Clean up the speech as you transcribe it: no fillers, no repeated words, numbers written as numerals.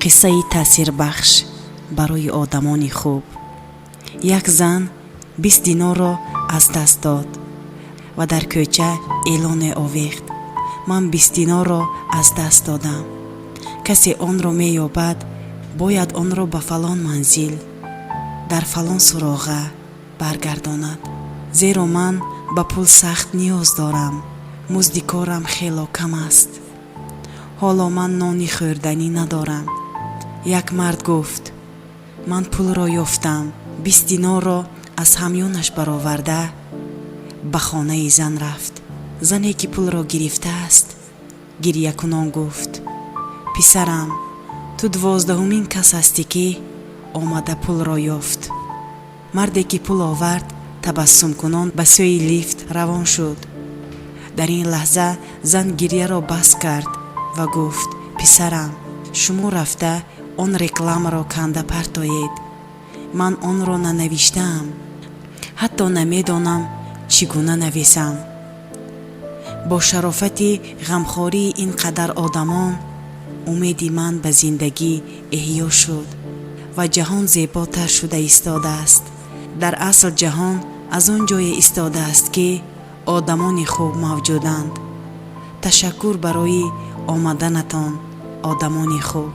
Қиссаи таъсирбахш барои одамони хуб. Як зан 20 динорро аз даст дод ва дар кӯча эълоне овехт: «Ман 20 динорро аз даст додам. Касе онро меёбад, бояд онро ба фалон манзил, дар фалон суроға баргардонад, зеро ман ба пул сахт ниёз дорам. Музди корам хело кам аст. Ҳоло ман нони хӯрданӣ надорам». Як мард гуфт: «Ман пулро ёфтам». 20 динорро аз ҳамёнаш бароварда, ба хонаи зан рафт. Зане, ки пулро гирифтааст, гирьякунон гуфт: «Писарам, ту 12-умин кас ҳастӣ, ки омада пулро ёфт». Марде, ки пул овард, табассумкунон ба сӯи лифт равон шуд. Дар ин лаҳза зан гирьяро бас кард ва гуфт: «Писарам, шумо рафта он рекламаро канда партоед. Ман онро нанавиштаам, ҳатто намедонам, чӣ гуна нависам». Бо шарофати ғамхории ин қадар одамон умеди ман ба зиндагӣ эҳё шуд ва ҷаҳон зеботар шуда истодааст. Дар асл ҷаҳон аз он ҷое истодааст, ки одамони хуб мавҷуданд. Ташаккур барои омаданатон, одамони хуб.